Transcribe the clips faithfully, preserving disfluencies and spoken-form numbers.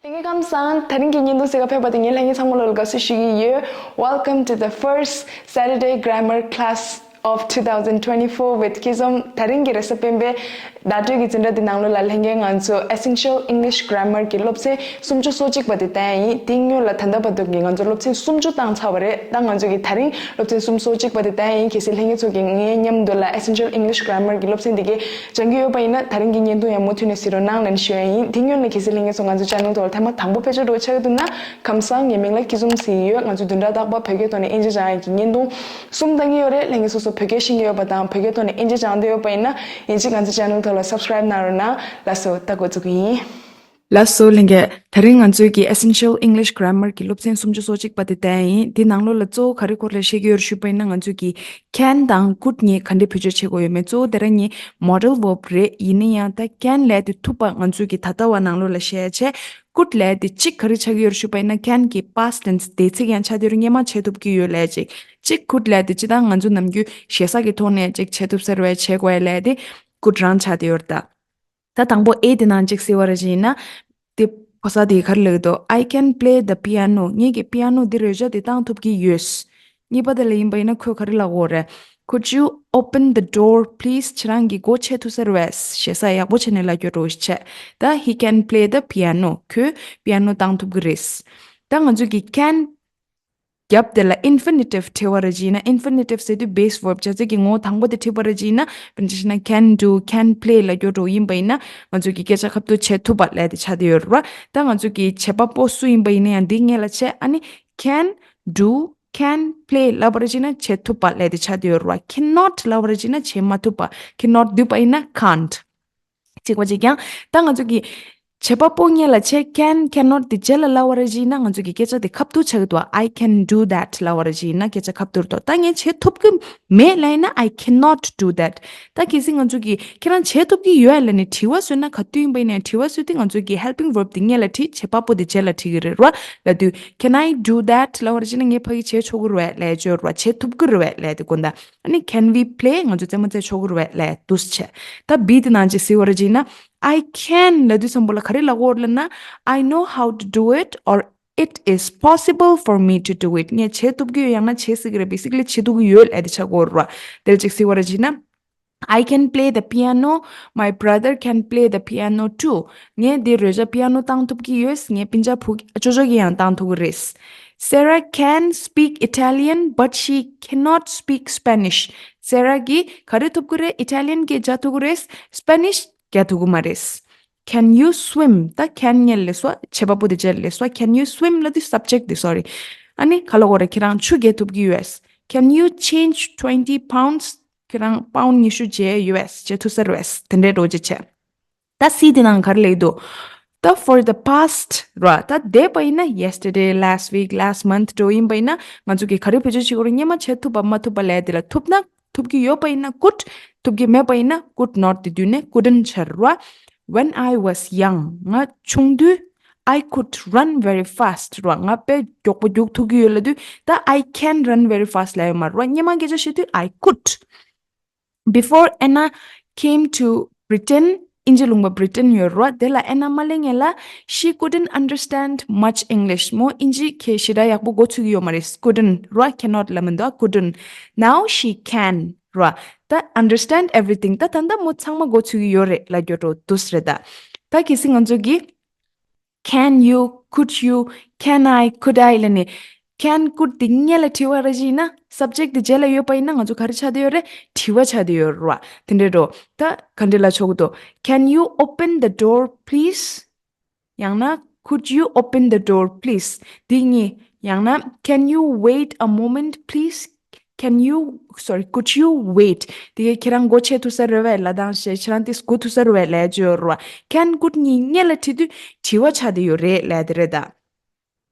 ལྷན་རྒྱས་ཁམས་བཟང་། དེ་རིང་གི་བརྙན་ཐུང་གཟིགས་ག་ཕེབས་པ་དེ་ངས་ལྷན་རྒྱས་ཚང་མ་ལོ་ལ་དགའ་བསུ་ཞུ་གི་ཡོད། Welcome to the first Saturday grammar class of two thousand twenty-four with Kizom. དེ་རིང་གི་རེས་གཟའ་སྤེན་པའི་བརྡ་སྤྲོད་ཀྱི་འཛིན་གྲྭ་འདི་ནང་ལོགས་ལ་ལྷན་རྒྱས་ང་ཚོ་Essential English Grammar གྱི་སློབ་ཚན་སུམ་ཅུ་སོ་གཅིག་པ་དེ་བསྟན་ཡིན། དེ་སྔོན་ལ་ད་ལྟ་བར་དུ་གི་ང་ཚོ་སློབ་ཚན་སུམ་ཅུ་བཏང་ཚར་བ་རེད། ད་ང་ཚོ་གི་ད་རིང་སློབ་ཚན་སུམ་ཅུ་སོ་གཅིག་པ་དེ་བསྟན་ཡིན། གལ་སྲིད་ལྷན་རྒྱས་ཚོ་གི་ངའི་མཉམ་དུ་ལ་Essential English Grammar གྱི་སློབ་ཚན་འདི་གའི་སྦྱང་གི་ཡོད་པ་ཡིན་ན་ད་རིང་གི་བརྙན་ཐུང་ཡང་མུ་མཐུད་ནས་གཟིགས་རོགས་གནང་ལབ་ཞུ་ཡ་ཡིན། དེ་སྔོན་ལ་གལ་སྲིད་ལྷན་རྒྱས་ཚོ་ང་ཚོ་channel ཐོག་ལ་ཐེངས་མ་དང་པོ་ཕེབས་འབྱོར་འདྲ་བོ་ཆགས་ཀྱི་འདུག་ན། ཁམས་བཟང་། ངའི་མིང་ལ་སྐྱིད་འཛོམས་ཟེར་གྱི་ཡོད། ང་ཚོ་བདུན་ཕྲག་རྟག་པར་བོད་སྐད་ཐོག་ནས་དབྱིན་ཇི་སྦྱང་ཡག་གི་བརྙན་ཐུང་གསུམ་བཏང་གི་ཡོད་རེད། ལྷན་རྒྱས་སོ་སོ་བོད་སྐད་ཤེས་ཀྱི་ཡོད་པ་དང་བོད་སྐད་ཐོག་ནས་དབྱིན་ཇི་སྦྱང་འདོད་ཡོད་པ་ཡིན་ན་ཡིན་གཅིག་ང་ཚོ་channel ཐོག་ལ་subscribe གནང་རོགས་གནང་། ལགས་སོ། ད་འགོ་འཛུགས་ཀྱི་ཡིན། ལགས་སོ་ལྷན་རྒྱས། དེ་རིང་ང་ཚོའི་གི་Essential English Grammar གི་སློབ་ཚན་སུམ་ཅུ་སོ་གཅིག་པ་དེ་བསྟན་ཡིན། དེ་ནང་ལོགས་ལ་གཙོ་བོ་ག་རེ་སྐོར་ལ་བཤད་ཀྱི་ཡོད་རེད་ཞུས་པ་ཡིན་ན། ང་ཚོའི་གི་can དང་could གཉིས་ག་འདྲས་བེད་སྤྱོད་བྱེད་དགོས་ཡོད་མེད། གཙོ་བོ་དེ་རང་གཉིས་modal verb རེད། ཡིན་ན་ཡང་ད་can ལབ་དེ་ཐུབ་པ་ང་ཚོའི་གི་ད་ལྟ་བ་ནང་ལོགས་ལ་བཤད་ཡ་བྱས། could ལབ་དེ་གཅིག་ག་རེ་ཆགས་ཀྱི་ཡོད་རེད་ཞུས་པ་ཡིན་ན། can གི་past tense འདས་ཚིག་ཡང་ཆགས་བསྡད་ཡོད་རེད། སྔོན་མ་བྱེད་ཐུབ་ཀྱི་ཡོད་ལབ་ཅིག་གཅིག could ལབ་དེ་སྤྱིར་བཏང་ང་ཚོ་ནམ་རྒྱུན་ཞེ་ས་གི་ཐོག་ནས་ཅིག་བྱེད་ཐུབ་ས་རེད་བས། བྱེད་དགོས་ཡ་ལབ་དེ་could རང་ཆགས་བསྡད་ཡོད་རེད་ད། ད་དང་པོ་A དེ་ནང་གཅིག་གཟིགས་པ་ར་ཅིག་ཡིན་ན། དེ་ཕོ་གསར་དེ་ག་རེ་ལབ་ཀྱི་འདུག I can play the piano. ངས་ཀྱི་པི་ཡ་ནོ་འདི་རོལ་ཆ་དེ་བཏང་ཐུབ་ཀྱི་ཡོད། གཉིས་པ་དེ་ལ་ཡིན་པ་ཡིན་ན་ཁོས་ག་རེ་ལབ་ཀྱི་ཡོད་རེད། Could you open the door, please? ཁྱེད་རང་གིས་སྒོ་ཕྱེ་ཐུབ་ས་རེད་བས། ཞེ་ས་ཡག་པོ་བྱས་ནས་ལབ་རྒྱུ་འདྲ་བོ་ཞིག་བྱས། ད་he can play the piano. ཁོས་པི་ཡ་ནོ་བཏང་ཐུབ་ཀྱི་རེད། ད་ང་ཚོ་གི་can རྒྱབ་དེ་ལ་infinitive བྲིས་པ་ར་ཅིག་ཡིན་ན། infinitive ཟེར་དུས་base verb བྱ་ཚིག་གི་ངོ་བོ་དང་པོ་དེ་བྲིས་པ་ར་ཅིག་ཡིན་ན། དཔེར་ན་ཆ་བཞག་ན་can do, can play ལབ་རྒྱུ་འདྲ་བོ་ཡིན་པ་ཡིན་ན། ང་ཚོ་གི་སྐད་ཆ་ཁ་ཐུག་བྱེད་ཐུབ་པ་ལབ་དེ་ཆགས་བསྡད་ཡོད་རེད་བ། ད་ང་ཚོ་གི་བྱེད་པ་པོ་སུ་ཡིན་པ་ཡིན་ན་ཡང་འདི་སྔོན་ལ་བྱས། ཨ་ནི་can do, can play ལབ་པ་ར་ཅིག་ཡིན་ན་བྱེད་ཐུབ་པ་ལབ་དེ་ཆགས་བསྡད་ཡོད་རེད་བ། cannot ལབ་པ་ར་ཅིག་ཡིན་ན་བྱེད་མ་ཐུབ་པ། cannot བསྡུས་པ་ཡིན་ན་can't། གཅིག་པ་གཅིག་རྐྱང་། ད་ང་ཚོ་གི་བྱེད་པ་པོ་སྔོན་ལ་བྱས། can, cannot དེ་རྗེས་ལ་ལབ་པ་ར་ཅིག་ཡིན་ན་ང་ཚོ་གི་སྐད་ཆ་དེ་ཁ་ཐུག་ཆགས་ཀྱི་འདུག I can do that ལབ་པ་ར་ཅིག་ཡིན་ན་སྐད་ཆ་ཁ་ཐུག་རེད་དོ། ད་ངས་བྱེད་ཐུབ་ཀྱི་མེད་ལབ་ཡིན་ན་I cannot do that། ད་གལ་སྲིད་ང་ཚོ་གི་ཁྱེད་རང་བྱེད་ཐུབ་ཀྱི་ཡོད་ལབ་ནས་དྲི་བ་བཟོས་ན། ག་དུས་ཡིན་པ་ཡིན་ནའང་དྲི་བ་བཟོས་དུས་ང་ཚོ་གི་helping verb དེ་སྔོན་ལ་བྲིས། བྱེད་པ་པོ་དེ་རྗེས་ལ་བྲིས་ཀྱི་རེད་ར། ལབ་དུས་can I do that ལབ་པ་ར་ཅིག་ཡིན་ན་ངས་ཕ་གི་བྱེད་ཆོག་གི་རེད་བས་ལབ་ཡ་ཅིག་ཡོད་རེད་བ། བྱེད་ཐུབ་ཀྱི་རེད་བས་ལབ་ཡ་དེ་དགོངས་དག་ཨ་ནི་can we play ང་ཚོ་རྩེད་མོ་རྩེ་ཆོག་གི་རེད་བས་ལབ་ཡ་འདུག་སེ་བྱས། ད་B དེ་ནང་གཅིག་གཟིགས་པ་ར་ཅིག་ཡིན་ན། I can ལབ་དུས་ཙམ་པ་ལ་ག་རེ་ལབ་ཀྱི་ཡོད་རེད་ལབ་ན། I know how to do it, or it is possible for me to do it. ངས་བྱེད་ཐུབ་ཀྱི་ཡོད། ཡང་ན་བྱེད་སྲིད་ཀྱི་རེད། basically བྱེད་ཐུབ་ཀྱི་ཡོད་ལབ་ཡ་དེ་ཆགས་ཀྱི་ཡོད་རེད་བ། དེ་ལ་གཅིག་གཟིགས་པ་ར་ཅིག་ཡིན་ན། I can play the piano. My brother can play the piano too. ངས་འདི་རོལ་ཆ་པི་ཡ་ནོ་བཏང་ཐུབ་ཀྱི་ཡོད། ངའི་སྤུན་ཀྱག་བུ་ཅོ་ཅོ་གིས་ཡང་བཏང་ཐུབ་ཀྱི་རེད། Sarah can speak Italian, but she cannot speak Spanish. སེ་ར་གིས་ག་རེ་ཐུབ་ཀྱི་རེད། Italian སྐད་རྒྱག་ཐུབ་ཀྱི་རེད། Spanish རྒྱག་ཐུབ་ཀྱི་མ་རེད། Can you swim? ད་can སྔོན་ལ་སོ། བྱེད་པ་པོ་དེ་རྗེས་ལ་སོ། Can you swim ལབ་དུས་subject དེ་sorry། ཨ་ནི་ག་ལབ་དགོས་རེད། ཁྱེད་རང་ཆུ་རྒྱག་ཐུབ་ཀྱི་ཡོད། Can you change twenty pounds? ཁྱེད་རང་པའུན་ཉི་ཤུ་བརྗེ་ཡོད་བྱེད་ཐུབ་ས་རེད། དེ་འདྲའི་འདྲ་བོ་ཅིག་བྱས། ད་C དེ་ནང་ག་རེ་ལབ་ཀྱི་འདུག་ད་for the past ར། ད་འདས་པ་ཡིན་ན་yesterday, last week, last month འདྲ་བོ་ཡིན་པ་ཡིན་ན་ང་ཚོ་གིས་ག་རེ་བེད་སྤྱོད་བྱེད་དགོས་རེད། སྔོན་མ་བྱེད་ཐུབ་པ་མ་ཐུབ་པ་ལབ་ཡ་དེ་ལ་ཐུབ་ན་ཐུབ་ཀྱི་ཡོད་པ་ཡིན་ན་could, ཐུབ་ཀྱི་མེད་པ་ཡིན་ན་could not དེ་བསྡུས་ནས་couldn't ཆགས་ར། When I was young ང་ཆུང་དུས། I could run very fast ར། ང་དཔེ་མགྱོགས་པོ་རྒྱུག་ཐུབ་ཀྱི་ཡོད་ལབ་དུས། ད་I can run very fast ལབ་ཡོད་མ་རེད་ར། སྔོན་མ་སྐད་ཆ་བཤད་དུས་I could. Before Anna came to Britain, དབྱིན་ཇི་ལུང་པ་Britain ཡོད་ར། དེ་ལ་ཨེ་ན་མ་སླེབས་སྔོན་ལ། She couldn't understand much English. མོ་དབྱིན་ཇི་ཁྱེད་ཞེ་དྲག་ཡག་པོ་གོ་ཚུགས་ཀྱི་ཡོད་མ་རེད། couldn't ར། cannot ལབ་མི་འདུག couldn't. Now she can ར། ད་understand everything. ད་ད་ལྟ་མོ་ཚང་མ་གོ་ཚུགས་ཀྱི་ཡོད་རེད་ལབ་རྒྱུ་འདྲ་བོ་འདུག་སེ་རེད་ད། ད་གལ་སྲིད་ང་ཚོ་གིས། Can you, could you, can I, could I ལབ་ནས། Can, could དེ་སྔོན་ལ་བྲིས་པ་ར་ཅིག་ཡིན་ན། subject དེ་རྗེས་ལ་ཡོད་པ་ཡིན་ན་ང་ཚོ་ག་རེ་ཆགས་བསྡད་ཡོད་རེད། དྲི་བ་ཆགས་བསྡད་ཡོད་རེད་བ། དེ་འདྲ་འདྲ་བོ། ད་ག་འདྲ་ལབ་ཆོག་གི་འདུག Can you open the door, please? ཡང་ན། Could you open the door, please? འདི་གཉིས། ཡང་ན། Can you wait a moment, please? Can you, sorry, could you wait? དེ་གས་ཁྱེད་རང་སྒོ་ཕྱེ་ཐུབ་ས་རེད་བས་ལབ་དང་ཞེས། ཁྱེད་རང་དེ་སྒུག་ཐུབ་ས་རེད་བས་ལབ་ཡ་ཅིག་ཡོད་རེད་བ། Can, could གཉིས་སྔོན་ལ་བྲིས་དུས་དྲི་བ་ཆགས་བསྡད་ཡོད་རེད་ལབ་ཡ་དེ་རེད་ད།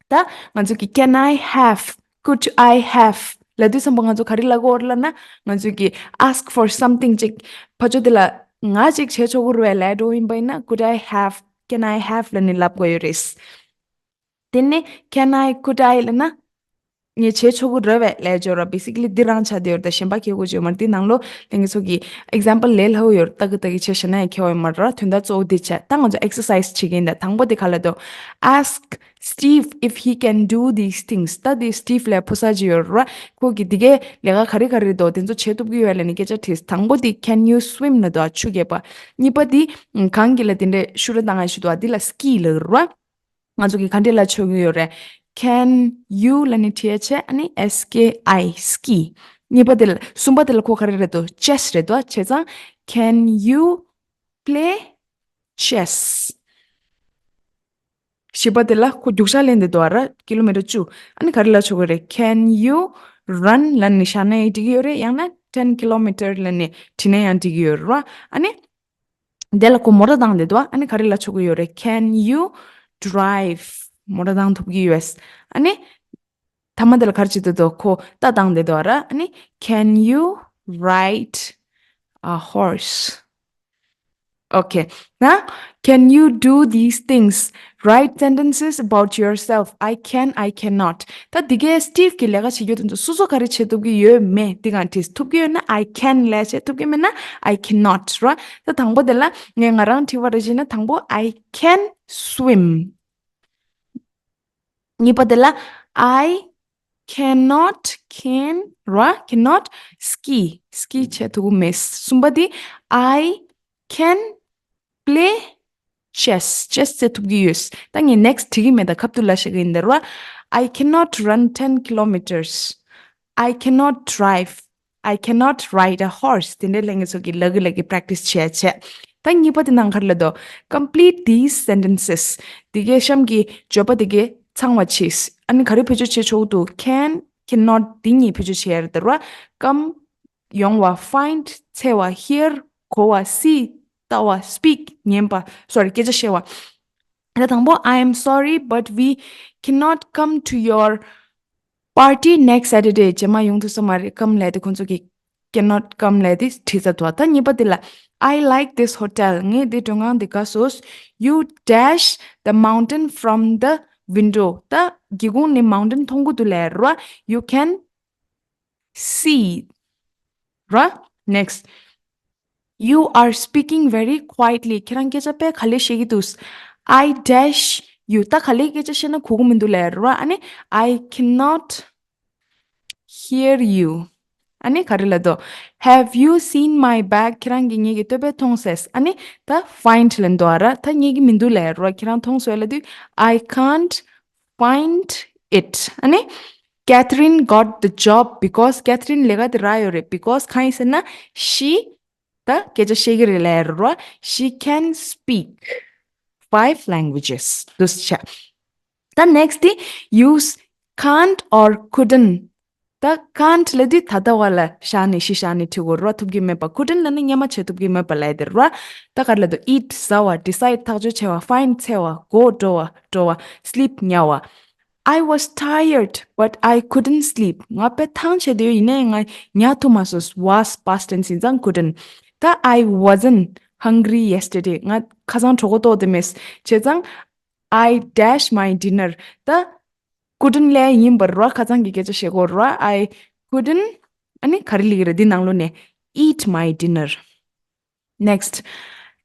ད་ང་ཚོ་གིས་can I have, could I have ལབ་དུས་ཙམ་པ་ང་ཚོ་ག་རེ་ལབ་ཀྱི་ཡོད་རེད་ལབ་ན། ང་ཚོ་གིས་ask for something ཅིག་ཕར་ཕྱོགས་དེ་ལ་ང་ཅིག་བྱེད་ཆོག་གི་རེད་བས་ལབ་འགྲོ་ཡིན་པ་ཡིན་ན། could I have, can I have ལབ་ནས་ལབ་དགོས་ཡོད་རེད། དེ་ནས་can I, could I ལབ་ན། ངས་བྱས་ཆོག་གི་རེད་བས་ལས་སྦྱོར་བ་basically འདི་རང་ཆགས་བསྡད་ཡོད་རེད། ད་གཞན་པ་ཁྱེད་དགོས་ཀྱི་ཡོད་མ་རེད། འདི་ནང་ལོགས་ལྷན་རྒྱས་ཚོ་གི་example ལས་སླ་བོ་ཡོད་རེད། ལྟ་གི་ལྟ་གི་བྱས་བཞག་ན་ཡང་ཁྱད་པར་ཡོད་མ་རེད། དོན་དག་གཙོ་བོ་འདི་བྱས། ད་ང་ཚོ་exercise བྱེད་ཀྱི་ཡིན། ད་དང་པོ་དེ་ག་ལ་འདུག Ask Steve if he can do these things. ད་དེ་Steve ལབ་ཕོ་གསར་ཅིག་ཡོད་རེད། ཁོ་གིས་འདི་གའི་ལས་ཀ་ག་རེ་ག་རེ་འདུག་དེ་ཚོ་བྱེད་ཐུབ་ཀྱི་ཡོད་ལབ་ནས་སྐད་ཆ་དྲིས། དང་པོ་དེ་can you swim ལབ་འདུག་ཆུ་རྐྱལ་པ། གཉིས་པ་དེ་གང་གི་ལ་དེ་འདྲའི་ཤུ་ར་བཏང་ཡ་ཞིག་འདུག་དེ་ལ་ski ལབ་རེད། ང་ཚོ་གིས་ག་འདྲས་ལབ་ཆོག་གི་ཡོད་རེད། Can you ལབ་ནས་བྲིས་ཡ་བྱས། ཨ་ནི་S K I, ski. གཉིས་པ་དེ་ལ། གསུམ་པ་དེ་ལ་ཁོ་ག་རེ་རེད་འདུག chess རེད་འདུག་བྱས་ཙང་can you play chess? བཞི་པ་དེ་ལ་ཁོ་རྒྱུག་ཤར་ལེན་བསྡད་འདུག་ར། ཀི་ལོ་མི་ཊར་བཅུ། ཨ་ནི་ག་རེ་ལབ་ཆོག་གི་རེད། Can you run ལབ་ནས་བཞག་ན་ཡང་འགྲིག་གི་ཡོད་རེད། ཡང་ན་ten kilometer ལབ་ནས་བྲིས་ན་ཡང་འགྲིག་གི་ཡོད་རེད་བ། ཨ་ནི་དེ་ལ་ཁོ་མོ་ཊ་བཏང་བསྡད་འདུག་ཨ་ནི་ག་རེ་ལབ་ཆོག་གི་ཡོད་རེད། Can you drive? མོ་ཊ་བཏང་ཐུབ་ཀྱི་ཡོད། ཨ་ནི་ཐ་མ་དེ་ལ་ག་རེ་བྱེད་འདུག་ཁོ་རྟ་བཏང་བསྡད་འདུག་ར། ཨ་ནི་can you ride a horse? Okay. Now, can you do these things? Write sentences about yourself. I can, I cannot. ད་འདི་གའི་Steve གི་ལས་ཀ་བྱེད་རྒྱུ་དེ་ཚོ་སོ་སོ་ག་རེ་བྱེད་ཐུབ་ཀྱི་ཡོད་མེད་འདི་གང་དྲིས། ཐུབ་ཀྱི་ཡོད་ན་I can ལབ་བྱས། ཐུབ་ཀྱི་མེད་ན་I cannot ར། ད་དང་པོ་དེ་ལ་ངས་ང་རང་དྲི་བ་རེ་བྱས་ན། དང་པོ་I can swim. གཉིས་པ་དེ་ལ་I cannot, can ར། cannot ski, ski བྱེད་ཐུབ་ཀྱི་མེད། གསུམ་པ་དེ་I can play chess, chess བྱེད་ཐུབ་ཀྱི་ཡོད། ད་ངས་next བྲིས་ཀྱི་མེད། ད་ཁ་ཐུག་ལབ་བཞག་གི་ཡིན་ད་ར། I cannot run ten kilometers. I cannot ride a horse. དེ་འདྲའི་ལྷན་རྒྱས་ཚོ་གིས་ལབ་ཀྱི་ལབ་ཀྱི་practice བྱས་བྱས། ད་གཉིས་པ་དེ་ནང་ག་རེ་ལབ་འདུག Complete these sentences. འདི་གའི་གཤམ་གྱི་བརྗོད་པ་དེ་གའི་ཚང་བ་བྱས། ཨ་ནི་ག་རེ་བེད་སྤྱོད་བྱེད་ཆོག་འདུག can, cannot འདི་གཉིས་བེད་སྤྱོད་བྱེད་ཡ་རེད་ད་ར། Come ཡོང་བ། Find འཚོལ་བ། Hear གོ་བ། See ལྟ་བ། Speak ཉན་པ། Sorry སྐད་ཆ་བཤད་པ། ད་དང་པོ། I am sorry, but we cannot come to your party next Saturday. རྗེས་མ་ཡོང་ཐུབ་ས་མ་རེད། come ལབ་དེ་ཁོང་ཚོ་གིས་cannot come ལབ་དེ་བྲིས་ཚར་འདུག་ད་གཉིས་པ་དེ་ལ། I like this hotel. ངས་འདི་མགྲོན་ཁང་འདི་དགའ་སོང་། You dash the mountain from the window. ད་སྒེའུ་ཁུང་ནས་mountain མཐོང་གི་འདུག་ལབ་ར། You can see ར། Next. You are speaking very quietly. ཁྱེད་རང་སྐད་ཆ་དཔེ་ག་ལེར་བཤད་ཀྱི་འདུག I dash you. ད་ག་ལེར་སྐད་ཆ་བཤད་ན་གོ་གི་མི་འདུག་ལབ་ར། ཨ་ནི་I cannot hear you. ཨ་ནི་ག་རེ་ལབ་འདུག Have you seen my bag? ཁྱེད་རང་གིས་ངེད་ཀྱི་སྟོད་པ་མཐོང་སོང་། ཨ་ནི་ད་find ལབ་འདུག་ར། ད་རྙེད་ཀྱི་མི་འདུག་ལབ་ར། ཁྱེད་རང་མཐོང་སོང་ལབ་དུས་I can't find it. ཨ་ནི་Catherine got the job because Catherine ལས་ཀ་དེ་རག་ཡོད་རེད། Because གང་ཡིན་ཟེར་ན་she ད་སྐད་ཆ་བཤད་ཀྱི་རེད་ལབ་ར། She can speak five languages. འདུག་སེ་བྱས། ད་next དེ་use can't or couldn't. ད་can't ལབ་དུས་ད་ལྟ་བ་ལ་བཞག་ནས་གཞི་བཞག་ནས་བྲིས་དགོས་ར། ཐུབ་ཀྱི་མེད་པ། couldn't ལབ་ན་སྔོན་མ་བྱེད་ཐུབ་ཀྱི་མེད་པ་ལབ་ཡ་དེ་ར། ད་ག་རེ་ལབ་འདུག eat ཟ་བ། decide ཐག་གཅོད་བྱ་བ། find འཚོལ་བ། go འགྲོ་བ། འགྲོ་བ། sleep ཉལ་བ། I was tired, but I couldn't sleep. ང་དཔེ་ཐང་ཆད་དུས་ཡིན་ནའི་ང་ཉལ་ཐུབ་མ་སོང་། was past tense ཡིན་ཙང་couldn't. ད་I wasn't hungry yesterday. ང་ཁ་སང་གྲོད་ཁོག་ལྟོགས་བསྡད་མེད། བྱས་ཙང་I dash my dinner. ད་couldn't ལབ་ཡིན་པ་ར། ཁ་སང་གི་སྐད་ཆ་བཤད་དགོས་ར། I couldn't ཨ་ནི་ག་རེ་ལབ་ཀྱི་རེད་འདི་ནང་ལོགས་ནས། eat my dinner. Next.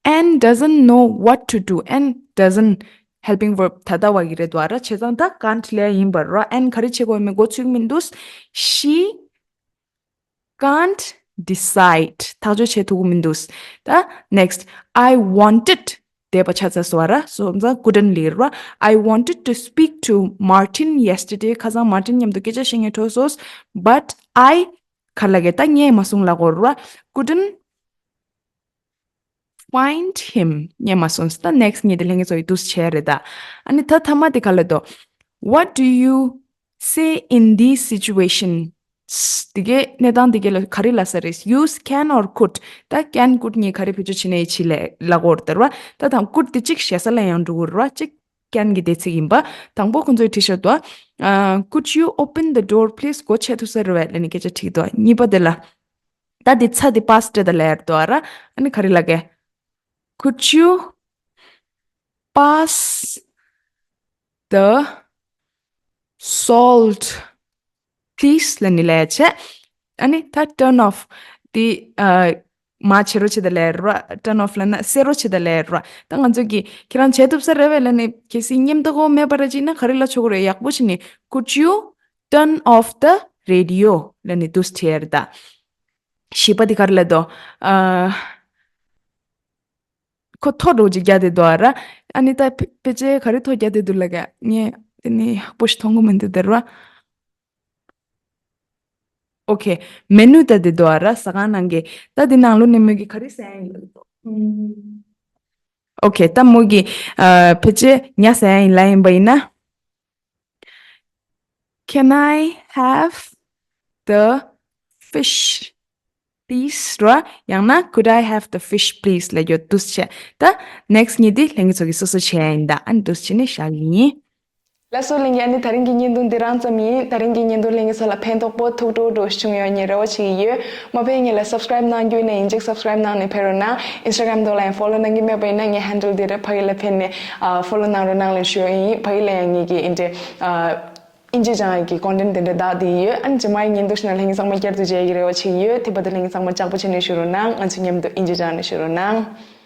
Anne doesn't know what to do. Anne doesn't helping verb ད་ལྟ་བ་གི་རེད་འདུག་ར། བྱས་ཙང་ད་can't ལབ་ཡིན་པ་ར། Anne ག་རེ་བྱེད་དགོས་མེད་མགོ་ཚོད་མི་འདུག She can't decide. ཐག་གཅོད་བྱེད་ཐུབ་ཀྱི་མི་འདུག་ད་next. I wanted འདས་པ་ཆགས་ཚར་སོང་བ་ར། སོང་ཙང་couldn't ལབ་ར། I wanted to speak to Martin yesterday. ཁ་སང་Martin མཉམ་དུ་སྐད་ཆ་བཤད་མཁན་འཕྲོད་སོང་། But I ག་ལབ་ཀྱི། ད་རྙེད་མ་སོང་ལབ་དགོས་ར། Couldn't find him. རྙེད་མ་སོང་། ད་next གཉིས་དེ་ལྷན་རྒྱས་ཚོ་ཡིས་འདུག་སེ་བྱས་རེད་ད། ཨ་ནི་ད་ཐ་མ་དེ་ག་ལབ་འདུག What do you say in these situations? དེ་གའི་གནས་སྟངས་དེ་གའི་ལ་ག་རེ་ལབ་ས་རེད། Use can or could. ད་can could གཉིས་ག་རེ་བེད་སྤྱོད་བྱེད་ནའི་བྱེད་ལབ་ལབ་དགོས་རེད་ད་ར། ད་དང་could དེ་གཅིག་ཞེ་ས་ལ་ཡང་འགྲོ་གི་རེད་བ། གཅིག can གི་འདས་ཚིག་ཡིན་པ། དང་པོ་ཁོང་ཚོས་བྲིས་བཞག་འདུག་ཨ། Could you open the door, please? སྒོ་ཕྱེ་ཐུབ་ས་རེད་བས་ལབ་ནས་སྐད་ཆ་དྲིས་འདུག་གཉིས་པ་དེ་ལ། ད་དེ་ཚ་དེ་past དེ་ལབ་ཡ་རེད་འདུག་ཨ་ར། ཨ་ནི་ག་རེ་ལབ་ཀྱི། Could you pass the salt please ལབ་ནི་ལབ་ཡ་བྱས། ཨ་ནི་ད་turn off དེ་ཨ་མར་བྱེད་རོགས་བྱེད་དང་ལབ་ར། turn off ལབ་ན་སེལ་རོགས་བྱེད་དང་ལབ་ར། ད་ང་ཚོ་གིས་ཁྱེད་རང་བྱས་ཐུབ་ས་རེད་པས་ལབ་ནི། གལ་སྲིད་མཉམ་དུ་གོ་མེད་པ་ར་ཅིག་ན་ག་རེ་ལབ་ཆོག་གི་རེད། ཡག་པོ་བྱས་ནི། Could you turn off the radio ལབ་ནི་འདུག་སེ་བྲིས་ཡ་རེད་ད། བཞི་པ་དེ་ག་རེ་ལབ་འདུག་ཨ། ཁོ་ཐོ་འདྲ་བོ་ཅིག་རྒྱག་བསྡད་འདུག་ཨ་ར། ཨ་ནི་ད་ཕལ་ཕལ་ཆེར་ག་རེ་ཐོ་རྒྱག་བསྡད་འདུག་ལབ་ཀ་ངས་དེ་ནི་ཡག་པོ་ཞིག་མཐོང་གི་མི་འདུག་དེ་ར། ཨོ་ཁེ། མེ་ནུ་ལྟ་བསྡད་འདུག་ཨ་ར། ཟ་ཁང་ནང་གི། ད་དེ་ནང་ལོགས་ནས་མོས་ཀྱིས་ག་རེ་ཟེར་ཡ་ཡིན་ལབ་འདུག་ཨོ་ཁེ། ད་མོས་ཀྱིས་ཨ་ཕལ་ཆེར་ཉ་ཟེར་ཡ་ཡིན་ལབ་ཡིན་པ་ཡིན་ན། Can I have the fish, please ར། ཡང་ན་Could I have the fish, please ལབ་རྒྱུ་འདུག་སེ་བྱས། ད་next གཉིས་དེ་ལྷན་རྒྱས་ཚོ་གིས་སོ་སོ་བྱས་ཡ་ཡིན། ད་ཨ་ནི་འདུག་སེ་བྱས་ནས་བཞག་གི་ཡིན། ལགས་སོ་ལྷན་རྒྱས། ཨ་ནི་ད་རིང་གི་བརྙན་ཐུང་འདི་རང་ཙམ་ཡིན། ད་རིང་གི་བརྙན་ཐུང་ལྷན་རྒྱས་ཚོ་ལ་ཕན་ཐོགས་པོ་ཐུགས་སྤྲོ་སྤྲོ་བྱུང་ཡོད་ངས་རེ་བ་བྱེད་ཀྱི་ཡོད། མ་ཕེབས་ངེད་ལ་subscribe གནང་རྒྱུ་ཡིན་ན་ཡིན་གཅིག་subscribe གནང་ནས་ཕེབས་རོགས་གནང་། Instagram ཐོག་ལ་ཡང་follow གནང་གི་མེད་པ་ཡིན་ན་ངའི་handle འདི་རེད། ཕ་གི་ལ་ཕེབས་ནས་ཨ་follow གནང་རོགས་གནང་ལབ་ཞུ་ཡ་ཡིན། ཕ་གི་ལ་ཡང་ངེད་ཀྱི་ཨིན་ཏེ་ཨ། ཨིན་ཇི་སྦྱང་ཡག་གི་content དེ་འདྲ་དག་དེ་ཡོད། ཨ་ནི་རྗེས་མའི་བརྙན་ཐུང་ཞིག་ནང་ལྷན་རྒྱས་ཚང་མ་བསྐྱར་དུ་མཇལ་ཡག་གི་རེ་བ་བྱེད་ཀྱི་ཡོད། དེ་བར་དུ་ལྷན་རྒྱས་ཚང་མ་ལྕགས་པོ་བྱས་ནས་བཞུགས་རོགས་གནང་། ང་ཚོ་མཉམ་དུ་ཨིན་ཇི་སྦྱང་ནས་བཞུགས་རོགས་གནང་།